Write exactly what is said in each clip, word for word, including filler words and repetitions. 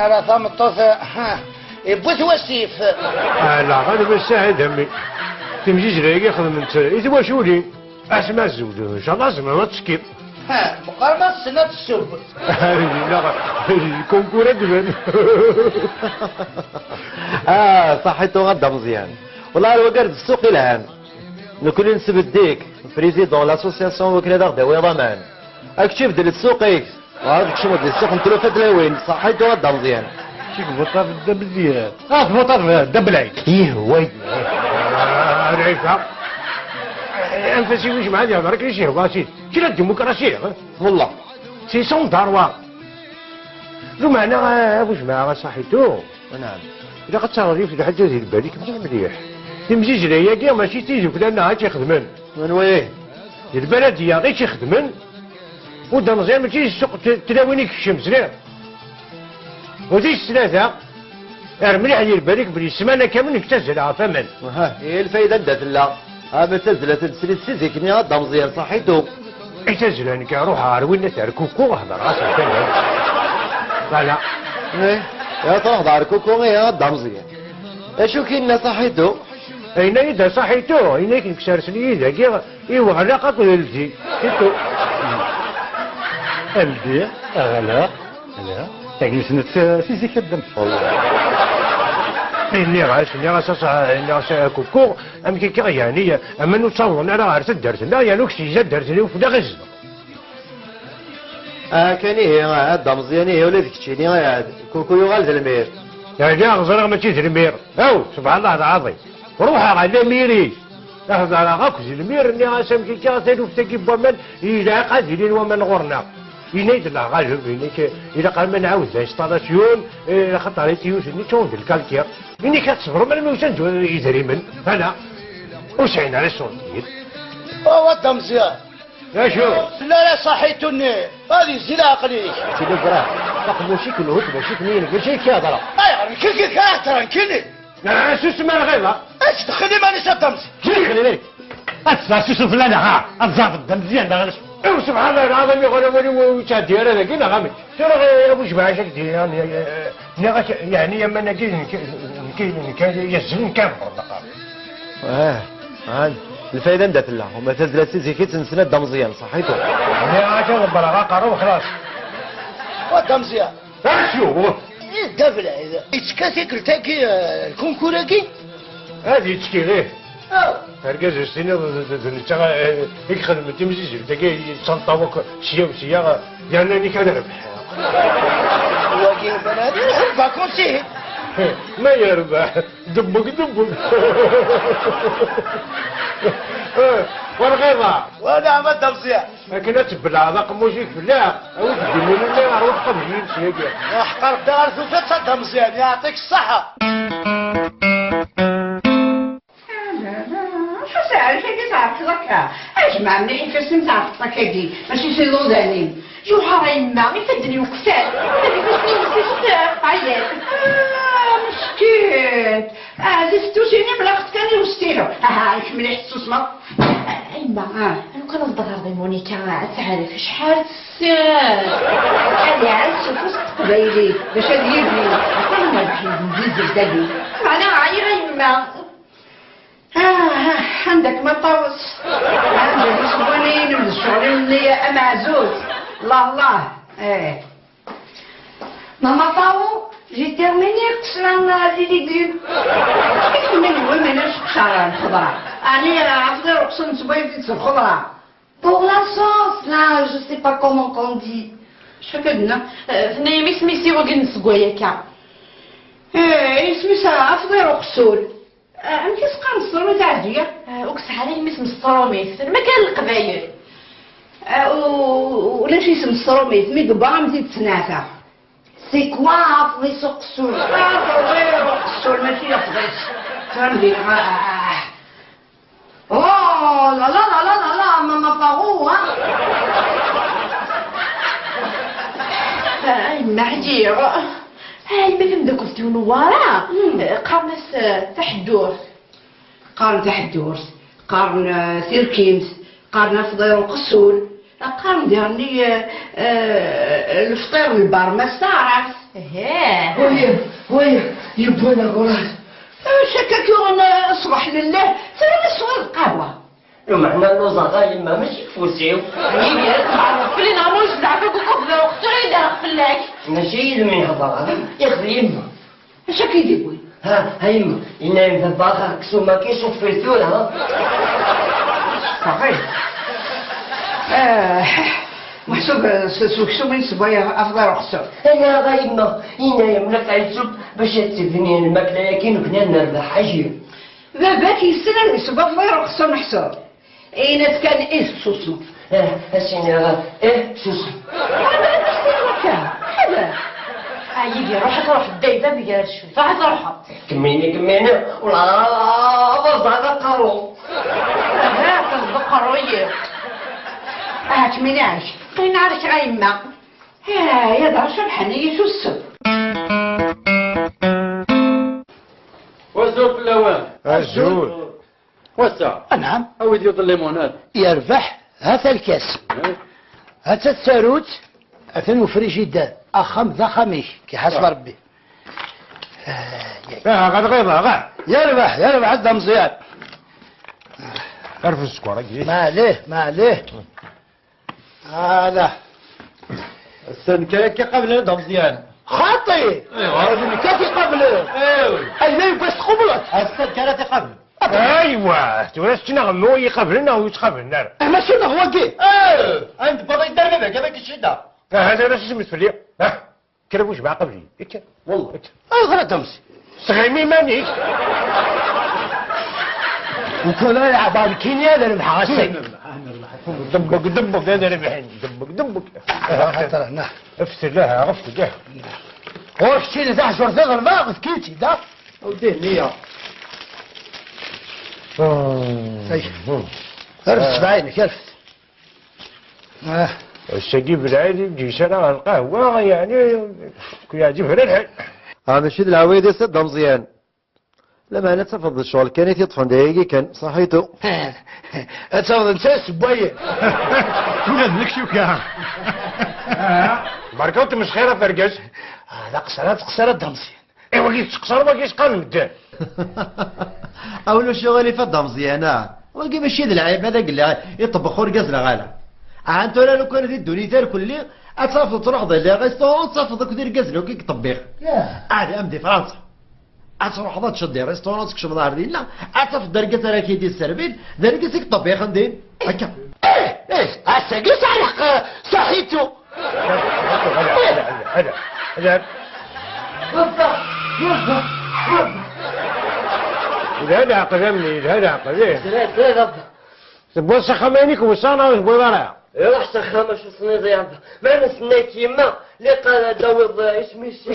Ala tameṭṭut, ha, iwwi-t wasif. Ala, ɣer bas saɛid a mmi. Timzizla-agi xedment i twaculin. Asma tzewǧeḍ, incallah tzemreḍ ad tekkiḍ. Ha, meqqar ma tessen ad tesseww. Neɣ lkunkur ad d-ban. Ah, saḥit uɣad d ameẓyan. Wala ar waggar d ssuq ilhan. Nekni nsbeddik, président l'association wakken ad aɣ-d-awiḍ aman. Akečč ibdel ssuq-ik. Ad kecmeḍ di ssuq n tlufa tlawin, saḥit uɣad d ameẓyan. Kif tvuṭaḍ d ameẓyan? Ah, tvuṭaḍ d abelɛid. Yihwa-yi. Ah, Rɛifa. Anef-as i wejmaɛ ad yehder akken i s-yehwa, a sidi. Kra n ddemukṛasi, eh? Wallah. C'est son droit. Lameɛna, a wejmaɛ, a saḥitu. Naɛam. Ilaq ad taɣeḍ yiwet n lḥaǧa di lbal-ik mliḥ mliḥ. Timzizla-agi mačči d tidukkla-nneɣ i tt-ixedmen. Anwa-yi? D lbaladiya i tt-ixedmen. U d ameẓyan mačči d ssuq t-, tlawin i yekcem, ẓriɣ. U di tlata, ar mliḥ di lbal-ik belli ssmana kamel nekk ttazzaleɣ ɣef aman. Aha, i lfayda anda tella? Ha, ma ttazzlet-d srid si zik-nni, a d ameẓyan, saḥitu. I tazzla nekk ruḥeɣ ɣer winna ar kuku, hedreɣ-as ɣef aman. Voilà. Eh, ya truḥeḍ ɣer kuku, eh, a d ameẓyan. Acu k-yenna saḥitu? Yenna-yi-d a saḥitu, yenna-k nekk sersen-iyi dagi, i uɣlaq akked ldi, c'est tout. Ldi, aɣlaq, ala. Tagi ssnet, eh, si zik ad d-am-, nniɣ-as, nniɣ-as, a ṣaḥ-, nniɣ-as a kuku, amek akka, yeɛni, aman ur ttawḍen ara ɣer taddart-nneɣ, yeɛni ur kseg taddart-nni ufella ɣizdeɣ. Ah, kan ihi, ah, a d ameẓyan ihi, ula d keččini, ah, kuku yuɣal d lmir. Yeɛni ẓriɣ mačči d lmir. Aw, subḥan Allah lɛaḍim. Ruḥeɣ ɣer lamiri. Hḍereɣ akk d lmir, nniɣ-as amek akka taluft-agi n waman, ilaq ad ilin waman ɣur-neɣ. Yenna-yi-d leɣaleb, yenna-k ilaq arma nɛawed l'installation, eh, axaṭer i yiwet-nni ččuren d lkalkir. Yenna-k ad tṣebrem armi usan-d idrimen, ala, ur sɛin ara iṣurdiyen. Awa d ameẓyan. D acu? Fell-ara saḥitu-nni, ad yezzi leɛqel-ik. Tilibra, aqemmuc-ik lhut bac i ten-yelbec i k-ihedreɣ. Ayɣer, nekk i k-ihedreɣ, nekkini? Ah, susem a lɣiḍa. Ad tdexxel iman-is a d ameẓyan. Ad tesɛa susem fell-aneɣ, ha? Ad tẓerbeḍ d ameẓyan, neɣ ala? Aw, subḥan Allah lɛaḍim, iɣer awal-iw ur yettɛeddi ara dagi, neɣ amek? Tura, eh, a bu jmaɛ, acu ak-d-nniɣ, eh, nniɣ-ak, yeɛni, aman-agi, nekk, nekk, nekk, yezzlen kan, bernaqa. Ah, ah, lfayda anda tella? Uma tazla si zik i tt-nessen a d ameẓyan, saḥitu. Nniɣ-ak ad ḍebbreɣ aqerru, xlas. Wa d ameẓyan. Acu? Idda belɛid. Yettekka tikkelt-agi, eh, lkunkur-agi? Ad yettekki, ih. Aw. Argaz, as-tiniḍ d, d, d netta, eh, i ixedmen timzizzelt-agi, yettaṭṭaf akk sya u sya, yerna nekk ad rebḥeɣ. Wagi iban ad iruḥ lvakansi. Ma yerbeḥ, debbeg, debbeg. Eh, war ɣiḍa. Wa neɛma d ameẓyan. Akken ad tbelɛeḍ aqemmuc-ik belleɛ, awi-d ddimunu-nni ɣer uqemmuc-im syagi. Aḥqar da ar tufiḍ-tt a d ameẓyan, yeɛṭik ṣṣeḥḥa. Acu sɛerk-agi tɛeṭṭleḍ akka? A jmaɛ mliḥ ifassen tɛeṭṭleḍ akkagi, mačči s iḍudanin. Yuḥar a yemma, ifadden yuqsan. Ad ifassen-iw sifeṭṭer, ɛyan. Ah, meskint. Ah, di teftusin-im laqet kan i ustilu. Aha, amek mliḥ tessusmeḍ. A yemma, ah, lukan hḍereɣ di Monica, ad teɛref acḥal tessen. Ad iɛac s ufus n teqbaylit, bac ad yibni. Atan merbeḥ yezziz dagi. Meɛna ɛyiɣ a yemma. Ah, ah, anda-k ma ṭawes? Anda d isewwaniyen d ccɣel-im-nni ameɛzuz? Allah, Allah. Eh. Maman Tao, j'ai terminé qecran les légumes. Kif nnan waman acu qecran lxeḍra? Ɛni afḍir uqsum swayeḍ-it s lxeḍra? Pour la sauce, là, je sais pas comment qu'on dit. Acu akka d-nna? Eh, tenna-yam isem-is i wagi n segway akka. Eh, isem-is afḍir uqsum. Ah, amek i s-qqaren s tṛumit a Ɛeddiya? Ah, ur yesɛi ara yemma-s n s tṛumit, ma kan Leqbayel. Ah, u-, u-, ulac isem s tṛumit, mi d-wwa am t-id-ttneɛteɣ. C'est quoi, afḍis uqessul? Ah, afḍis uqessul, mačči afḍis. Tura m-d-yenɣa, ah, ah, ah. Oh, la, la, la, maman Parou, hein? Ah, yemma ɛyiɣ. Ay, ma tameddakelt-iw Newwara, hmm, eh, qqaren-as, eh, taḥeddurt. Qqaren taḥeddurt, qqaren, eh, tirkimt, qqaren afḍir uqessul, qqaren diɣenni, eh, eh, lefṭir n lbarma s taɛrabt. Heh. Waya, waya, yewwi-d aɣrab. Acu akka k-yuɣen ṣṣbeḥ lellah, tura la teswiḍ lqahwa? Lameɛna lluẓeɣ a yemma, mačči deg ufus-iw. Yidir, tbeɛdeḍ fell-i neɣ ma ur tbeɛdeḍ, ad k-ukufdeɣ, uqsiɣ i d-areɣ fell-ak. Mačči yid-m i nhedder, ixdem yemma. Acu akka i d-yewwi? Ha, ha yemma, yenna-yam baba aksum-agi iṣuffi tura, ha? Ṣafi. Ah, meḥsub s, s uksum i neswa afḍar uqessur. Aya a yemma, yenna-yam nafeɛ ittub bac ad tebni lmakla-yagi nekni ad nerbeḥ, aji. Baba-k yessen ad iseww afḍar uqessur meḥsub. Ini-as kan ih, susem. Eh, a s-iniɣ ih, susem. Ḥader, ḥader. A yigi, ruḥ ad truḥ ddayt am gar cwi. Ruḥ ad truḥeḍ. Kemmini, kemmini, ula ad ẓẓɛeɣ aqerru. Aha, tenḍeq aqerru-yi. Ah, kemmini ɛic. Qin ɛerk ɣa yemma. Ah, ya d Cabḥan, iyi susem. Azul fell-awen. Azul. Wass-a. Anɛam. Awi-d yiwet n limonad. Yerbeḥ, ha-t-a lkas. Eh? Ha-tt-a tsarut, atan ufrijider. Axxam d axxam-ik, k-iḥaseb Rebbi. Ah, ɣad ɣiḍa, ɣa. Yerbeḥ, yerbeḥ, a Dda Meẓyan. Arfed sskeṛ-agi. Maɛlih, maɛlih. Ala. Ass-a nekk ara k-iqablen a Dda Meẓyan. Xaṭi! Aywa. D nekk ara t-iqablen. Aywa. Ayla yewwas tqubleḍ. Ass-a nekk ara t-iqablen. Aywa, tura s ttnaɣ mmi ur yi-qablen neɣ ur yi-ttqablen ara. Eh, mačči neɣ wagi. Eh, ayen d-tewwiḍ i dderya baba-k ad k-ccida. Ah, tura s isem-is fell-i. Ah. Kra bu jmaɛ qabel-iyi. Kker. Wallah. Kker. Ayɣer a Dda Meẓyan? Sɣim iman-ik. Ukala yeɛḍa nekkini ad rebḥeɣ ass-agi. Debbek, debbek, ad rebḥen. Debbek, debbek. Xaṭer, nah. Eftel, ah, eftel, ah. Ɣur-k keččini taḥjurt iḍelba, efk-itt-id, ah. Awdih, nniya. Ay. Ar sebɛin, kerfet. Ah. Ass-agi belɛid i d-yesɛa ɣer lqahwa, yeɛni, yeɛǧeb-as lḥal. Ah, mačči d lɛawayed-is a Dda Meẓyan. Lameɛna ad tafeḍ d ccɣel kan i t-yeṭṭfen d ayagi kan, ṣaḥitu. Ad tafeḍ netta yessewway. Ula d nekk cukkeɣ. Berka ur tmesxir ɣef wergaz. Ah, d aqeṣṣer, ad tqeṣṣer a Dda Meẓyan. Iwagi tettqeṣṣer, wagi yeqqar medden. A ulac uɣilif a Dda Meẓyan, a. Wagi mačči d lɛib, ad ak-lliɣ iṭebbex urgaz neɣ ala. Ahan tura lukan di ddunit irkelli, ad tafeḍ truḥeḍ i les restaurants, ad tafeḍ akked irgazen akk i yeṭṭebbiq. Ah, di, am di Fransa. Ad truḥeḍ ad teččeḍ di restaurant, tkecmeḍ ar dinna, ad tafeḍ d argaz ara k-id-isservin, d argaz i yeṭṭebbixen din. Akka. Ih, ih, ass-agi sɛiɣ lḥeqq, saḥitu. Ala, ala, ala, ala. Baba, baba, baba. Yelha leɛqel a mmi, yelha leɛqel, ih. Zrad, zrad, baba. Tewwiḍ s axxam ayen i k-weṣṣan neɣ ur tewwiḍ ara? Iruḥ s axxam acu tniḍ ya baba. Ma nesnay-k yemma, liqal ad d-tawiḍ, eh, isem-is, eh.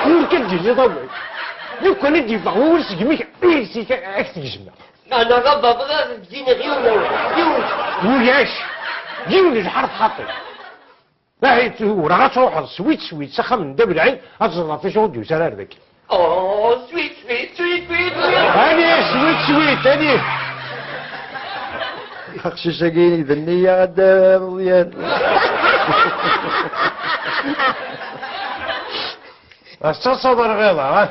Ur kan d-tiniḍ awal. Lukan i d-yeffeɣ wawal seg-m-ik, iles-ik ad k-t-gezmeɣ. Ana baba bɣiɣ ad d-iniɣ yiwen awal. Yiwen. Ulac. Yiwen lḥerf xaṭi. Ahi tura ad truḥeḍ swit swit s axxam n Dda Belɛid, ad teẓreḍ ɣef acu ur d-yusi ara ar dagi. Oh, swit swit swit swit swit. Ani swit swit, ani. Aqcic-agi d nniya a Dda Meẓyan. Ass-a ṣaber ɣiḍa, ha?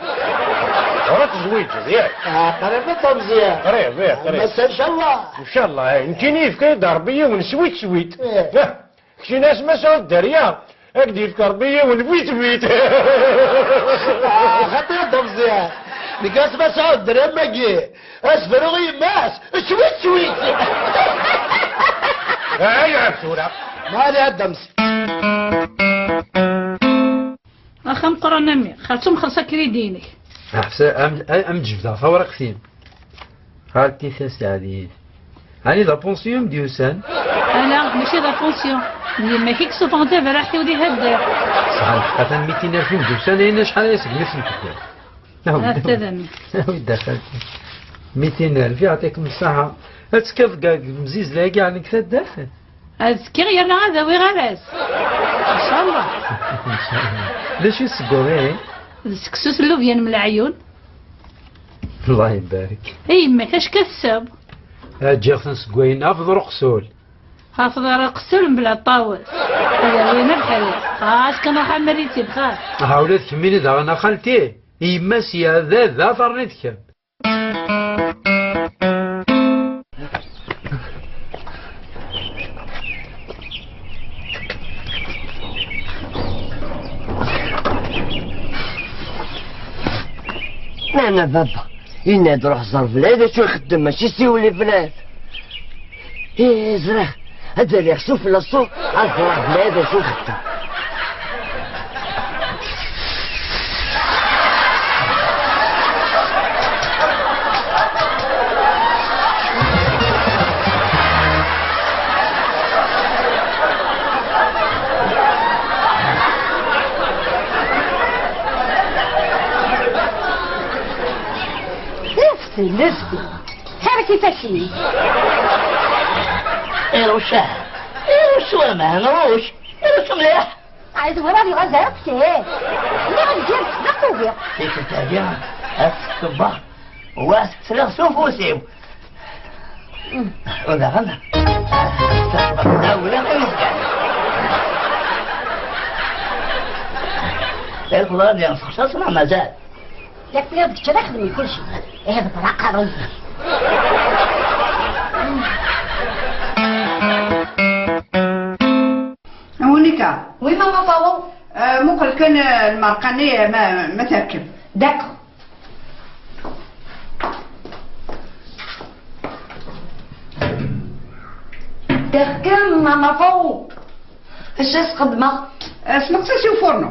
Ɣur-k tezwiǧeḍ, yak? Ah, qrib a Dda Meẓyan. Qrib, ih, qrib. Ass-a, ncallah. Ncallah, ih. Nekkini yefka-yi-d Ṛebbi yiwen swit swit. Ih. Ah, keččini a Sma Sɛud Derya, ad k-d-yefk Ṛebbi yiwen wit wit. Ah, xaṭi a Dda Meẓyan. Nekk a Sma Sɛud Derya am wagi. Asefru i yemma-s, swit swit. Ay, tura. Mani a Dda Meẓyan. Ax ameqqran a mmi, xerṣum xelṣ akridi-inek. Aḥsa-, am, am, am d-jebdeɣ tawriqt-im. Ɣer tis-, a Saɛdit. Ɛni d apunsiyu i m-d-yusan? Ala, mačči d apunsiyu. D yemma-k i yessufɣen tabraḥt-iw di taddart. Tesɛa lḥeqq, atan mitin alef i m-d-usan, ayen acḥal aya segmi i tent-teddiḍ. Awi-d, awi-d a xalti. Mitin alef, yeɛṭikum ṣṣeḥḥa. Ad tekkiḍ deg, deg umzizla-agi ɛni deg taddart? Ad tekkiɣ yerna ad awiɣ aras. Ncallah. D acu i tsegguḍ ihi? D seksu s llubyan m leɛyun. Allah ibarek. A yemma-k, acu akka tesseww? Ǧǧiɣ-ten seg wayen afḍer uqsul. Ɣef ḍar uqessur mebla ṭṭawes. Ad awin abeḥri. Xas kan ruḥ amer ittibxar. Aha, ula d kemmini daɣen a xalti. Yemma-s ya baba, fernet kemm. Nana baba, yenna-d ruḥ ẓer bla d acu ixeddem, mačči siwel i bla. Ih, ẓriɣ. Ad rriɣ sufella ṣṣur, ad ẓreɣ bla d acu ixeddem. Lefti, lefti. Ḥerrek ifassen-ik. Iruc, ah. Iruc waman, ruc. Iruc mliḥ. Ɛid wara di ɣazal, tkir. Lliɣ deg-s, d aqqubi. Tikkelt-agi, ad tekkebbeɣ, wa ad tekkseɣ s ufus-iw. U daɣen, ad tekkbeɣ d awla i uzekka. Lxeḍra-nni, sexṣaṣ neɣ mazal? Yak tenniḍ d kečč ara xedmen kulci. Ihi ḍebber aqerruy-ik. A Monica. Oui, maman Pao. Euh, muqel kan, euh, lmerqa-nni, euh, ma, ma terkeb. D'accord. Terkeb, maman Pao. Acu as-xedmeɣ? Sneqs-as i ufurnu.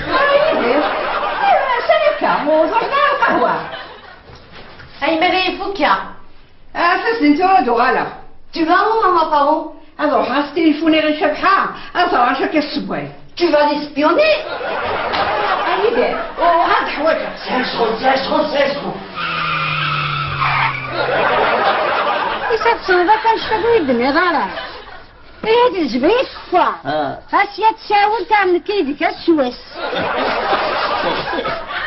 Ah, Yidir. Ah, sani akka, ur truḥeḍ ara lqahwa? Ay, ma d ay ifukka. Ah, fazen tura ad uɣaleɣ. Tu vas où, maman Pao? Ad ruḥeɣ ad s-tilifuniɣ i Cabḥa, ad ẓreɣ acu akka tessewway. Tu vas l'espionner? A Yidir, ur ad ḥwaǧeɣ. Sɛiɣ ccɣel, sɛiɣ ccɣel, sɛiɣ ccɣel. Is ad tessneḍ akk annect-agi ur yi-d-tenniḍ ara. Ihi tejbed-iyi sskeṛ. Ah. Ɣas ya tcawelt ar nekk yid-k ass s wass.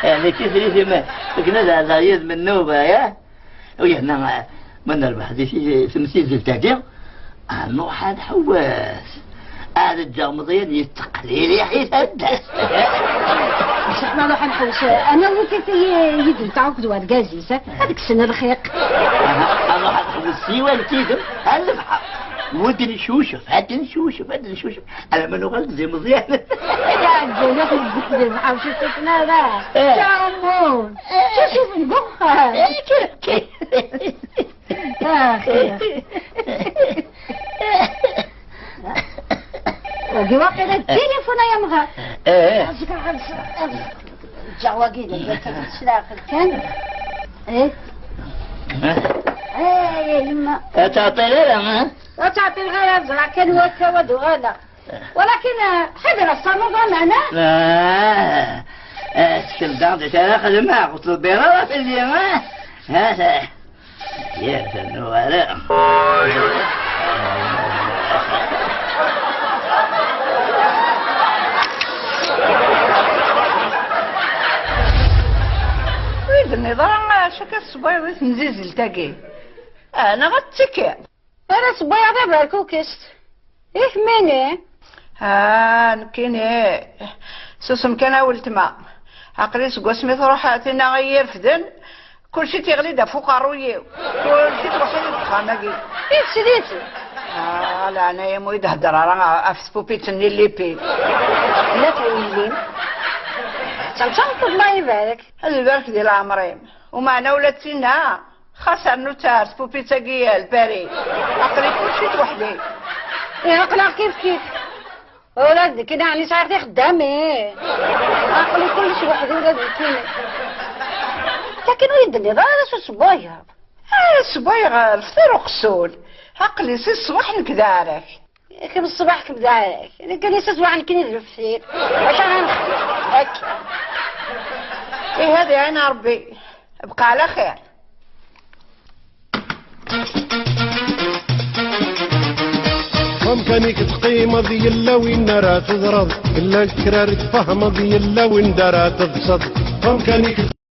Yeɛni tizlit-im akken ad ɛedleɣ yid-m nnuba, ya? U yerna, ah, ma nerbeḥ di ti-, temsizzelt-agi, ah, nruḥ ad nḥewwes. Ad ǧǧeɣ Meẓyan yetteqliliḥ i taddart. Maca ma nruḥ ad nḥewwes, anwa i yi-d-yesɛa akked wergaz-is? Ad kksen lxiq. Aha, ad nruḥ ad nḥewwes siwa nekk yid-m ar lebḥer. Wid ncucef, ad ncucef, ad ncucef. Alamma nuɣal-d d imeẓyanen. Iɛeggalen akk deg lebḥer ur cucfen ara. Eh. Ttɛumun. Cucufen deg uxxam. Eh, kif, kif. Axir. Wagi waqila d tilifun ay amɣar. Eh. Azekka ad ǧǧeɣ wagi d azekka ad ttlaɛqel kan. Eh. Eh, ya yemma. Ad tɛeṭṭil ara, ha? Ur ttɛeṭṭileɣ ara, ẓriɣ kan wakka ad uɣaleɣ. Walakin, eh, ḥader ad ternuḍ aman, ah? Ah, ah, skel daɣ d acu ara xedmeɣ, ur tedbireḍ ara fell-i, ah? Ha, ha. Yak, rnu ara. Ur yi-d-tenniḍ ara acu akka tessewwayeḍ i temzizzelt-agi? Ah, neɣ ad tettikiḍ? Ara tewwiḍ taberkukest. I kemmini? Ah, nekkini. Susem kan a weltma. Aql-i seg wasmi truḥ tinna i yi-irefden, kulci tiɣli-d ɣef uqerruy-iw. Kulci tweḥḥid deg uxxam-agi. I teslit? Ah, leɛnaya-m ur yi-d-hedder ara ɣef tpupit-nni n lipi. La twillim. Ḥettan d tameṭṭut, Allah ibarek. Ad ibarek di leɛmer-im. Umeɛna ula d tinna. Xas rnu-tt ar tpupit-agi lpari. Aql-i kulci d weḥd-i. Ih, aql-aɣ kif kif. Ula d nekkini ɛni sɛiɣ tixeddamin? Aql-i kullec weḥd-i ula d nekkini. Lakin ur yi-d-tenniḍ ara s usewwayeḍ. Ah, sewwayeɣ leftir uqessul. Aql-i si ṣṣbeḥ nekk d aɛrak. Kemm ṣṣbeḥ kemm d aɛrak, nekkini s ṣṣbeḥ nekkini d leftir. Acu ara nexdem? Akka. Ih, ad iɛin Ṛebbi. Bqa ɛla xir. Amkan-ik teqqimeḍ yella win ara teẓreḍ, yella kra ara tfehmeḍ yella win ara teḍseḍ. Amkan-ik